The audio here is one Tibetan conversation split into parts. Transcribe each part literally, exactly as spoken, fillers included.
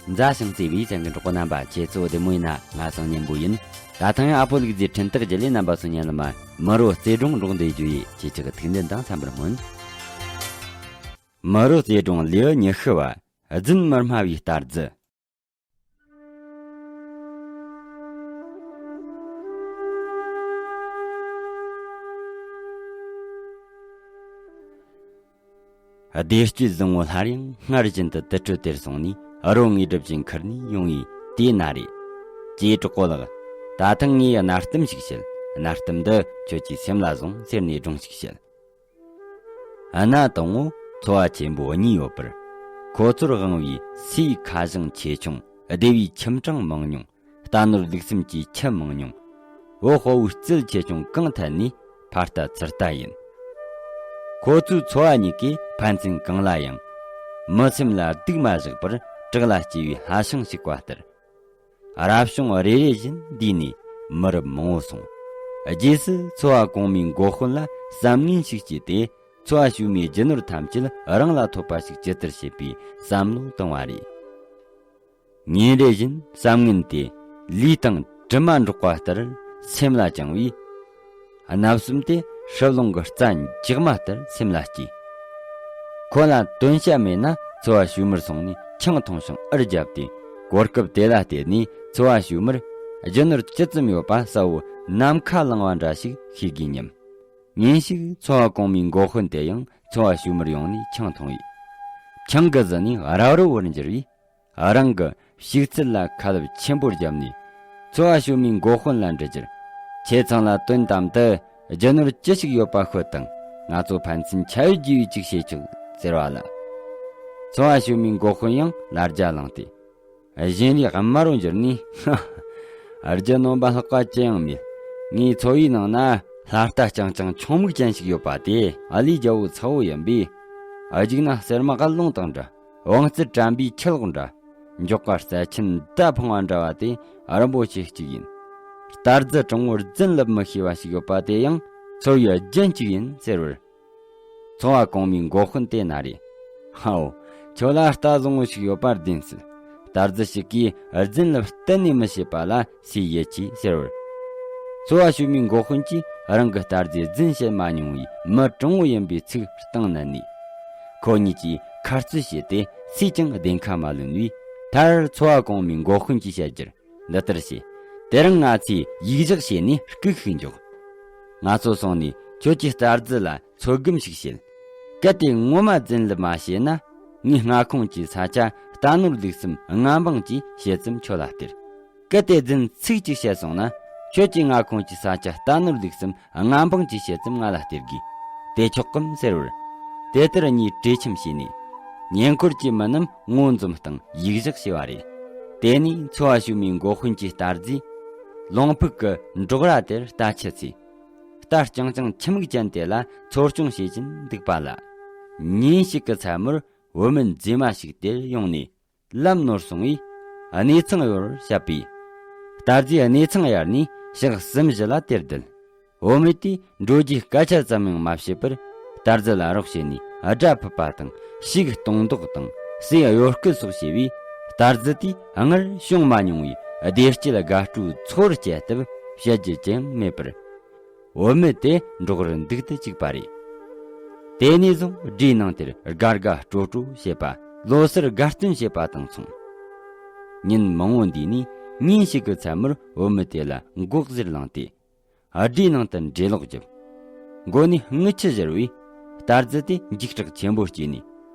མཛའ་ཞིང་བརྩེ་བའི་སེམས་ཀྱི་གྲོགས་པོ་རྣམ་པ། ཁྱེད་ཚོ་བདེ་མོ་ཡིན་ན། ང་སང་ཉིན་པོ་ཡིན། ད་ཐེངས་ཨ་ཕོ་ལུག་རྫིའི་འཕྲིན་སྟེགས་བརྒྱུད་ལས་རྣམ་པ་ཚོ་ཉན་ལ་མ། མི་རོ་རྩེ་སྒྲུང་སྒྲོག་འདེད་རྒྱུ་ཡི་ཁྱེད་ཅག་གི་ཐུགས་འདུན་དང་འཚམ་པར་སྨོན། མི་རོ་རྩེ་སྒྲུང་ལེའུ་ཉི་ཤུ་བ། རྫུན་མི་སྨྲ་བའི་རྟ་རྫི། བདེ་སྤྱོད་བཟང་བོ་སླར་ཡང་སྔར་བཞིན་དུ་དུར་ཁྲོད་དེར་སོང་ནས་རོ་དངོས་གྲུབ་ཅན་ཁུར་ནས་ཡོང་བས་དེ་ན་རེ། ཀྱེ་གྲོགས་པོ་ལགས། ད་ཐེངས་ངས་གནའ་གཏམ་ཞིག་བཤད། གནའ་གཏམ་འདི་ཁྱོད་ཀྱིས་སེམས་ལ་བཟུང་ཟེར་ནས་སྒྲུང་ཞིག་བཤད། གནའ་དང་པོ་ཚོ་བ་ཆེན་པོ་གཉིས་ཡོད་པར། ཁོ་ཚོར་དབང་བའི་སའི་ཁ་བྱང་ཆེ་ཆུང་། སྡེ་བའི་ཁྱིམ་གྲངས་མང་ཉུང་། རྟ་ནོར་ལུག་གསུམ་གྱི་ཁྱུ་མང་ཉུང་། འོ། དཔའ་བོའི་རྩལ་ཆེ་ཆུང་གང་ཐད་ནས་ཕ་རྟ་ཚུར་རྟ་ཡིན། ཁོ་ཚོའི་ཚོ་བ་གཉིས་ཀས་ཕན་ཚུན་གང་ལ་ཡང་མི་སེམས་ལ་སྡུག་མ་བཞག་པར་བྲག་ལ་སྐྱེས་པའི་ལྷ་ཞིང་ཞིག་པ་ལྟར། རབ་བྱུང་རེ་རེ་བཞིན་འདས་ནས་མི་རབས་མང་བོ་སོང་། རྗེས་སུ་ཚོ་བ་གོང་མའི་འགོ་དཔོན་ལ་བསམ་ངན་ཞིག་སྐྱེས་ཏེ། ཚོ་བ་ཕྱུག་མོའི་རྒྱུ་ནོར་ཐམས་ཅད་རང་ལ་ཐོབ་པ་ཞིག་ཇི་ལྟར་བྱེད་པའི་བསམ་བློ་བཏང་བ་རེད། ཉིན་རེ་བཞིན་བསམ་ངན་དེ་ལུས་དང་གྲིབ་མ་འགྲོགས་པ་ལྟར་སེམས་ལ་བཅངས་པས། བརྣབ་སེམས་དེ་ཧྲིལ་ལོང་གི་རྩྭ་འཇག་མ་ལྟར་སེམས་ལ་སྐྱེས། ཁོ་ལ་དོན་བྱ་མེད་ན་ཚོ་བ་ཕྱུག་མོར་སོང་ནས་ཆང་འཐུང་ཞིང་འུར་བརྒྱབ་སྟེ། གོ་སྐབས་དེ་ལ་བརྟེན་ནས་ཚོ་བ་ཕྱུག་མོར་རྒྱུ་ནོར་ཅི་ཙམ་ཡོད་པ་གསལ་བོ་ནམ་མཁའ་ལངས་པ་འདྲ་ཞིག་ཤེས་དགོས་སྙམ། ཉིན་ཞིག་ཚོ་བ་གོང་མའི་འགོ་དཔོན་དེ་ཡང་ཚོ་བ་ཕྱུག་མོར་ཡོང་ནས་ཆང་འཐུང་བས། ཆང་གིས་བཟི་ནས་རབ་རིབ་པོར་འགྱུར་བས། རང་གི་ཕྱུག་རྩལ་ལ་ཁ་ལབ་ཆེན་པོ་བརྒྱབ་ནས། ཚོ་བ་ཕྱུག་མོའི་འགོ་དཔོན་ལ་འདྲི་རྒྱུར། ཁྱེད་ཚང་ལ་དོན་དམ་དུ་རྒྱུ་ནོར་ཅི་ཞིག་ཡོད་པ་ཤོད་དང་། ང་ཚོ་ཕན་ཚུན་ཆ་བོས་རྒྱུས་ཡོད་ཅིག་བྱེད་ཆོག་ཟེར་བ་ལ། ཚོ་བ་ཕྱུག་མོའི་འགོ་དཔོན་ཡང་ལ་རྒྱ་ལངས་ཏེ། བཞིན་རས་དམར་པོར་འགྱུར་ནས། རྒྱུ་ནོམ་པ་ལྷག་པ་ཅི་ཡང་མེད། ངའི་ཚོ་བའི་ནང་ན་ལྷ་རྟ་རྐྱང་རྐྱང་ཆུང་མིག་ཅན་ཞིག་ཡོད་པ་དེ་ཨ་ལས་རྒྱལ་པོ་ཚ་བོ་ཡིན་པས། རྒྱུག་ན་གསེར་མ་དཀར་ལུང་དང་འདྲ། བང་རྩལ་དྲན་པའི་ཁྱི་ལོག་འདྲ། མགྱོགས་པ་རྩལ་ཆེན་མདའ་འཕང་བ་འདྲ་བ་དེ་རིན་པོ་ཆེ་གཅིག་ཡིན། རྟ་རྫི་དྲང་བོར་རྫུན་ལབ་མི་ཤེས་པ་ཞིག་ཡོད་པ་དེ་ཡང་ཚོ་བའི་རྒྱན་གཅིག་ཡིན་ཟེར་བར། ཚོ་བ་གོང་མའི་འགོ་དཔོན་དེ་ན་རེ། ཧའོ། ཁྱོད་ལ་རྟ་བཟང་བོ་ཞིག་ཡོད་པར་བདེན་སྲིད། རྟ་རྫི་ཞིག་གིས་རྫུན་ལབ་གཏན་ནས་མི་བྱེད་པ་ལ་སུས་ཡིད་ཆེས་ཟེར་བར། ཚོ་བ་ཕྱུག་མོའི་འགོ་དཔོན་གྱིས་རང་གི་རྟ་རྫིས་རྫུན་བཤད་མ་མྱོང་བའི་མི་དྲང་བོ་ཡིན་པའི་ཚིག་སྟེང་ན་ནས། ཁོ་གཉིས་ཀྱིས་ཁ་རྩོད་བྱས་ཏེ་སུས་ཀྱང་བདེན་ཁ་མ་ལོན་པས། མཐར་ཚོ་བ་གོང་མའི་འགོ་དཔོན་གྱིས་བཤད་རྒྱུར། འདི་ལྟར་བྱས། དེ་རིང་ང་ཚོས་ཡིག་གཞག་བྱས་ནས་རྐུ་ཤིག་འཇོག་ང་ཚོ་སོང་ནས་ཁྱོད་ཀྱི་རྟ་རྫི་ལ་ཚོད་བགམ་ཞིག་བྱེད། གལ་ཏེ་ངོ་མ་རྫུན་ལབ་མ་བྱས་ན། ངའི་མངའ་ཁོངས་ཀྱི་ས་ཆ་རྟ་ནོར་ལུག་གསུམ་མངའ་འབངས་ཀྱི་བྱེད་རྩིས་ཁྱོད་ལ་སྟེར། གལ་ཏེ་རྫུན་ཚིག་གཅིག་བཤད་སོང་ན། ཁྱོད་ཀྱི་མངའ་ཁོངས་ཀྱི་ས་ཆ་རྟ་ནོར་ལུག་གསུམ་མངའ་འབངས་ཀྱི་བྱེད་རྩིས་ང་ལ་སྟེར་དགོས། དེ་ཆོག་གམ་ཟེར་བར། དེ་ལྟར་གཉིས་གྲོས་འཆམ་བྱས་ནས། ཉེ་འཁོར་གྱི་མི་རྣམས་ངོ་འཛོམས་སྟེང་ཡིག་གཞག་བྱས་པ་རེད། དེ་ནས་ཚོ་བ་ཕྱུག་མོའི་འགོ་དཔོན་གྱི་རྟ་རྫིས། ལུང་ཕུག་གི་འབྲོག་ར་དེར་རྟ་ཁྱུ་ཚོས། རྟ་རྐྱང་རྐྱང་ཁྱུ་མིག་ཅན་དེ་ལ་འཚོ་སྐྱོང་བྱེད་ཀྱིན་འདུག་པ་ལ། ཉིན་ཞིག་གི་མཚན་མོར་བུད་མེད་མཛེས་མ་ཞིག་དེར་ཡོང་ནས། ལམ་ནོར་སོང་བས་གནས་ཚང་གཡར་བར་བཤད་པས། རྟ་རྫིས་གནས་ཚང་གཡར་ནས་ཞག་གསུམ་བཞི་ལ་དེར་བསྡད། བུད་མེད་དེས་འགྲོ་རྒྱུའི་སྐད་ཆ་ཙམ་ཡང་མ་བཤད་པར། རྟ་རྫི་ལ་རོགས་བྱས་ནས་སྒྲ་ཕུད་པ་དང་། ཕྱུགས་གཏོང་ཟློག་དང་། ཟས་གཡོ་སྐོལ་སོགས་བྱས་པས། རྟ་རྫི་དེས་སྔར་བྱུང་མ་མྱོང་བའི་བདེ་སྐྱིད་དགའ་སྤྲོའི་ཚོར་སྐྱེ་སྟབས། བཤད་རྒྱུ་ཅི་ཡང་མེད་པར། བུད་མེད་དེ་འབྲོག་རུ་འདུག་ཏུ་བཅུག་པ་རེད། དེ་ནས་བཟུང་སྦྲའི་ནང་དེར་དགའ་དགའ་སྤྲོ་སྤྲོ་བྱེད་པ། ལོ་སར་དགའ་སྟོན་བྱེད་པ་དང་མཚུངས། ཉིན་མང་པོ་འདས་ནས་ཉིན་ཞིག་གི་མཚན་མོར་བུད་མེད་དེ་ལ་མགོ་གཟེར་ལངས་ཏེ། སྦྲའི་ནང་དུ་འགྲེ་ལོག་བརྒྱབ། མགོ་ནས་རྔུལ་ཆུ་བཞུར་བས། རྟ་རྫི་དེ་འཇིགས་སྐྲག་ཆེན་པོ་སྐྱེས་ནས།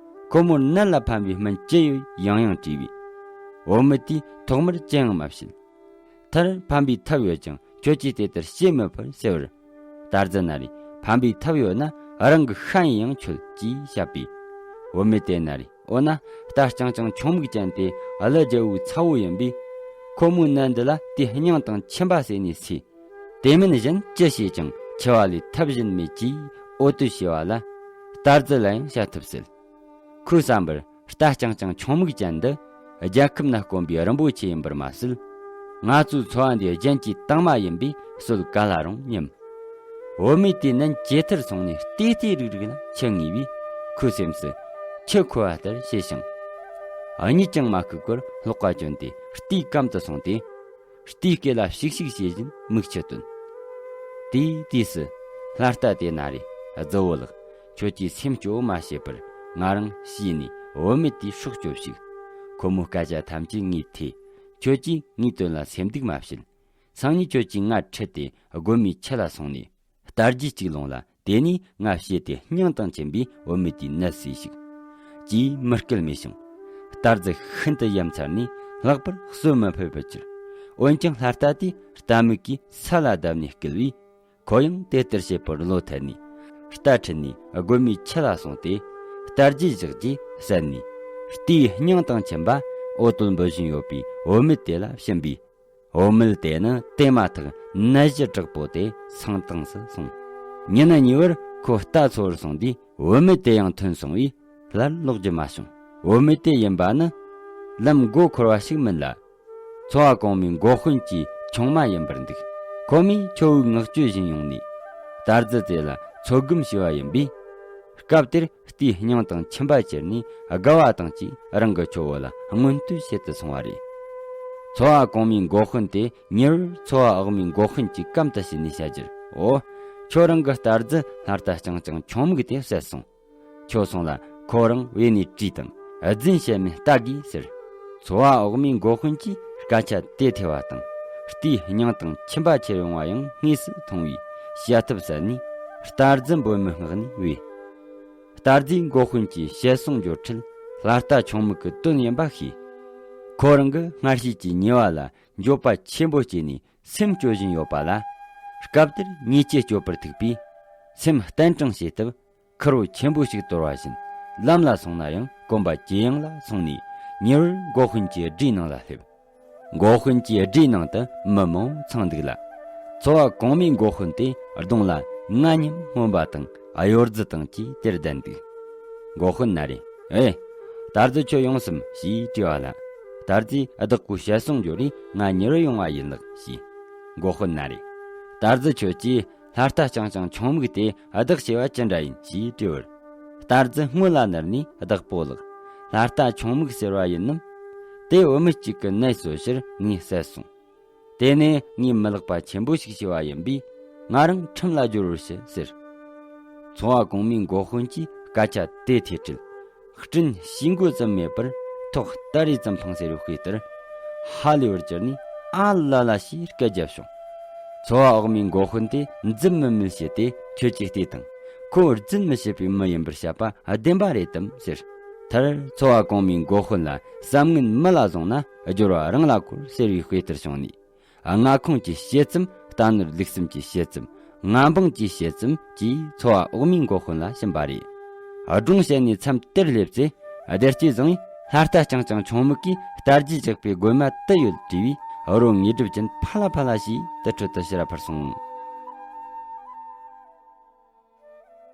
ཁོ་མོར་ནད་ལ་ཕན་པའི་སྨན་ཅི་ཡོད་ཡང་ཡང་དྲིས་པས། བུད་མེད་དེས་ཐོག་མར་ཅི་ཡང་མ་བཤད། མཐར་ཕན་པའི་ཐབས་ཡོད་ཀྱང་ཁྱོད་ཀྱིས་དེ་ལྟར་བྱེད་མི་ཕོད་ཟེར་བར། རྟ་རྫི་ན་རེ་ཕན་པའི་ཐབས་ཡོད་ན་རང་གི་ཤ་ཡིན་ཡང་མཆོད་ཅེས་བཤད་པས། བུད་མེད་དེ་ན་རེ་འོ་ན་རྟ་རྐྱང་རྐྱང་ཆུང་མིག་ཅན་དེ་ཨ་ལ་རྒྱལ་པོའི་ཚ་བོ་ཡིན་པས། ཁོ་མོའི་ནད་འདི་ལ་དེའི་སྙིང་དང་མཆིན་པ་བསྲེས་ནས་ཟོས། དེ་མིན་གཞན་ཅི་བྱས་ཀྱང་འཆི་བ་ལས་ཐབས་གཞན་མེད་ཅེས་འོ་དོད་བྱས་པ་ལ། རྟ་རྫི་ལ་ཡང་བྱ་ཐབས་སྲིད། ཁོའི་བསམ་པར་རྟ་རྐྱང་རྐྱང་ཆུང་མིག་ཅན་འདི་རྒྱལ་ཁབ་ན་དཀོན་པའི་རིན་པོ་ཆེ་ཡིན་པར་མ་ཟད། ང་ཚོའི་འཚོ་བ་འདིའི་རྒྱན་གྱི་དྭངས་མ་ཡིན་པས་གསོད་ག་ལ་རུང་སྙམ། བུད་མེད་དེ་ནན་ཇེ་ཐུར་སོང་ནས་བལྟས་བལྟས་རིག་རིག་ལ་ཁྱི་ངེས་པས་ཁོའི་སེམས་སུ་ཁྱི་ཁོ་བ་ལྟར་བྱས་ཤིང་། གཉིད་ཀྱང་མ་ཁུག་པར་ལྷོག་ཀ་གྱོན་ཏེ་རྟའི་གམ་དུ་སོང་སྟེ། རྟའི་སྐེ་ལ་ཤིག་ཤིག་བྱེད་བཞིན་མིག་ཆུ་བཏོན། དེའི་དུས་སུ་ལྷ་རྟ་དེ་ན་རེ་གཟུ་བོ་ལགས། ཁྱོད་ཀྱིས་སེམས་སྐྱོ་བོ་མ་བྱེད་པར། ང་རང་ཤི་ནས་བུད་མེད་དེའི་སྲོག་སྐྱོབས་ཤིག། ཁོ་མོའི་སྐད་ཆ་ཐམས་ཅད་ངས་ཐོས། ཁྱོད་ཀྱིས་ངའི་དོན་ལ་སེམས་སྡུག་མ་བྱེད། སང་ཉིན་ཁྱོད་ཀྱིས་ང་ཁྲིད་དེ་དགོན་མའི་ཁྱི་ལ་སོང་ནས། རྟ་རྒྱུག་ཅིག་ལོངས་ལ། དེ་ནས་ང་བྱས་ཏེ་སྙིང་དང་མཆིན་པའི་བུད་མེད་དེའི་ནད་སེལ་ཞིག། ཅེས་མི་སྐད་རྨས་ཤིང་། རྟ་རྫི་ཤིན་ཏུ་ཡ་མཚར་ནས་ལྷག་པར་གསོན་མི་ཕོད་པར་གྱུར། འོན་ཀྱང་ལྷ་རྟ་དེས་རྟ་མིག་གིས་ས་ལ་བརྡབས་ནས་བསྐུལ་བས། ཁོ་ཡང་དེ་ལྟར་བྱེད་པར་བློ་འཐད་ནས། རྟ་ཁྲིད་ནས་དགོན་མའི་ཁྱི་ལ་སོང་སྟེ། རྟ་རྒྱུག་བཞག་རྗེས་བསད་ནས། རྟའི་སྙིང་དང་མཆིན་པ་འོ་དོད་འབུད་བཞིན་ཡོད་པའི་བུད་མེད་དེ་ལ་བྱིན་པས། བུད་མེད་དེ་ནི་དེ་མ་ཐག་ནད་གཞི་དྲག་པོ་དེ་སངས་དྭངས་སུ་སོང་། ཉིན་གཉིས་པར་ཁོ་རྟ་འཚོ་བར་སོང་དུས་བུད་མེད་དེ་ཡང་ཐོན་སོང་བས་སླར་ལོག་རྒྱུ་མ་བྱུང་། བུད་མེད་དེ་ཡིན་པ་ནི་ལམ་མགོ་འཁོར་བ་ཞིག་མིན་ལ། ཚོ་བ་གོང་མའི་འགོ་དཔོན་གྱི་ཆུང་མ་ཡིན་པར་འདུག། ཁོ་མོས་ཁྱོ་བོའི་མངགས་བཅོལ་བཞིན་ཡོང་ནས། རྟ་རྫི་དེ་ལ་ཚོད་བགམ་བྱས་པ་ཡིན་པས། སྐབས་དེར་རྟའི་སྙིང་དང་མཆིན་པ་ཁྱེར་ནས་དགའ་བ་དང་བཅས་རང་གི་ཁྱོ་བོ་ལ་སྔོན་བསྟོད་བྱེད་དུ་སོང་བ་རེད། ཚོ་བ་གོང་མའི་འགོ་དཔོན་དེ་ཉེ་བར་ཚོ་བ་འོག་མའི་འགོ་དཔོན་གྱི་གམ་དུ་ཕྱིན་ནས་བཤད་རྒྱུར། འོ། ཁྱོད་རང་གི་རྟ་རྫི་ལྷ་རྟ་རྐྱང་རྐྱང་ཆུང་མིག་དེ་བསད་སོང་། ཁྱོད་སོང་ལ་ཁོ་རང་བོས་ནས་དྲིས་དང་རྫུན་བཤད་མིན་ལྟ་དགོས་ཟེར། ཚོ་བ་འོག་མའི་འགོ་དཔོན་གྱིས་སྐད་ཆ་དེ་ཐོས་པ་དང་། རྟའི་སྙིང་དང་མཆིན་པ་ཁྱེར་ཡོང་བ་ཡང་དངོས་སུ་མཐོང་བས་བྱ་ཐབས་ཟད་ནས་རྟ་རྫི་འབོད་མི་མངགས་ནས་བོས། རྟ་རྫིས་འགོ་དཔོན་གྱི་བཤད་གསུང་འབྱོར་འཕྲལ་ལྷ་རྟ་ཆུང་མིག་གི་དོན་ཡིན་པ་ཤེས། ཁོ་རང་གི་སྔར་བྱས་ཀྱི་ཉེས་པ་ལ་འགྱོད་པ་ཆེན་པོ་སྐྱེས་ནས་སེམས་སྐྱོ་བཞིན་ཡོད་པ་ལ། སྐབས་དེར་ཉེས་ཆད་གཅོད་པར་ཐུག་པས། སེམས་གཏན་དྲང་བྱེད་སྟབས། ཁུར་བོ་ཆེན་པོ་ཞིག་དོར་བ་བཞིན་ལམ་ལ་སོང་ན་ཡང་གོམ་པ་ཇེ་ཡང་ལ་སོང་ནས་ཉེ་བར་འགོ་དཔོན་གྱི་སྦྲའི་ནང་ལ་སླེབས། འགོ་དཔོན་གྱི་སྦྲའི་ནང་དུ་མི་མང་ཚང་འདུག་ལ། ཚོ་བ་གོང་མའི་འགོ་དཔོན་དེ་གདོང་ལ་ང་ཉམས་སྨོན་པ་དང་གཡོ་རྫུ་དང་བཅས་དེར་བསྡད་འདུག། འགོ་དཔོན་ན་རེ། ཨེ། རྟ་རྫི་ཁྱོད་ཡོང་སམ་ཞེས་དྲིས་པ་ལ། རྟ་རྫིས་བདག་པོའི་བཤད་གསུང་འབྱོར་རེ་ང་ཉེ་བར་ཡོང་བ་ཡིན་ལགས་ཞེས། འགོ་དཔོན་ན་རེ། རྟ་རྫི་ཁྱོད་ཀྱིས་ལྷ་རྟ་རྐྱང་རྐྱང་ཆུང་མིག་དེ་བདག་བྱས་པ་ཅི་འདྲ་ཡིན་ཞེས་དྲིས་པར། རྟ་རྫི་སྔོན་ལ་ནར་ནས་བདག་པོ་ལགས། ལྷ་རྟ་ཆུང་མིག་ཟེར་བ་ཡིན་ནམ། དེ་བུད་མེད་ཅིག་གི་ནད་གསོ་ཕྱིར་ངས་བསད་སོང་། དེ་ནས་ངས་མི་ལེགས་པ་ཆེན་པོ་ཞིག་བྱས་པ་ཡིན་པས་ང་རང་ཁྲིམས་ལ་སྦྱོར་བར་བྱེད་ཟེར། ཚོ་བ་གོང་མའི་འགོ་དཔོན་གྱིས་སྐད་ཆ་དེ་ཐོས་འཕྲལ། སྤྲིན་ཞིག་མགོ་ཙམ་མེད་པར་ཐོག་སྟ་རེ་ཙམ་འཕངས་ཟེར་བའི་དཔེ་ལྟར། ཧ་ལས་པར་གྱུར་ནས་ཨ་ལ་ལ་ཞེས་སྐད་རྒྱབ་བྱུང་། ཚོ་བ་འོག་མའི་འགོ་དཔོན་དེ་འཛུམ་དམུལ་དམུལ་བྱས་ཏེ་ཁྱོད་ཀྱིས་བལྟས་དང་། ཁོ་རྫུན་མི་བཤད་པའི་མི་ཡིན་པར་བཤད་པ་བདེན་པ་རེད་དམ་ཟེར། མཐར་ཚོ་བ་གོང་མའི་འགོ་དཔོན་ལ་བསམ་ངན་མི་ལ་བཟུང་ན་སྦྱོར་བ་རང་ལ་འཁོར་ཟེར་བའི་དཔེ་ལྟར་བྱུང་ནས། མངའ་ཁོངས་ཀྱི་དཔྱད་རྩོམ། རྟ་ནོར་ལུག་གསུམ་གྱི་དཔྱད་རྩོམ། མངའ་འབངས་ཀྱི་དཔྱད་རྩོམ་བཅས་ཚོ་བ་འོག་མའི་འགོ་དཔོན་ལ་བྱིན་པ་རེད། སྒྲུང་བཤད་ནས་མཚམས་དེར་སླེབས་ཚེ། བདེ་སྐྱིད་བཟང་ཡིས་ལྷ་རྟ་རྐྱང་རྐྱང་ཆུང་མིག་གིས་རྟ་རྒྱུག་རྒྱག་པའི་དགོན་མ་དུ་ཡོད་དྲིས་པས། རོ་ངེས་སྒྲུབ་ཅན་ཕ་ལ་ཕ་ལ་ཞེས་དུར་ཁྲོད་དུ་ཕྱིར་འཕུར་སོང་།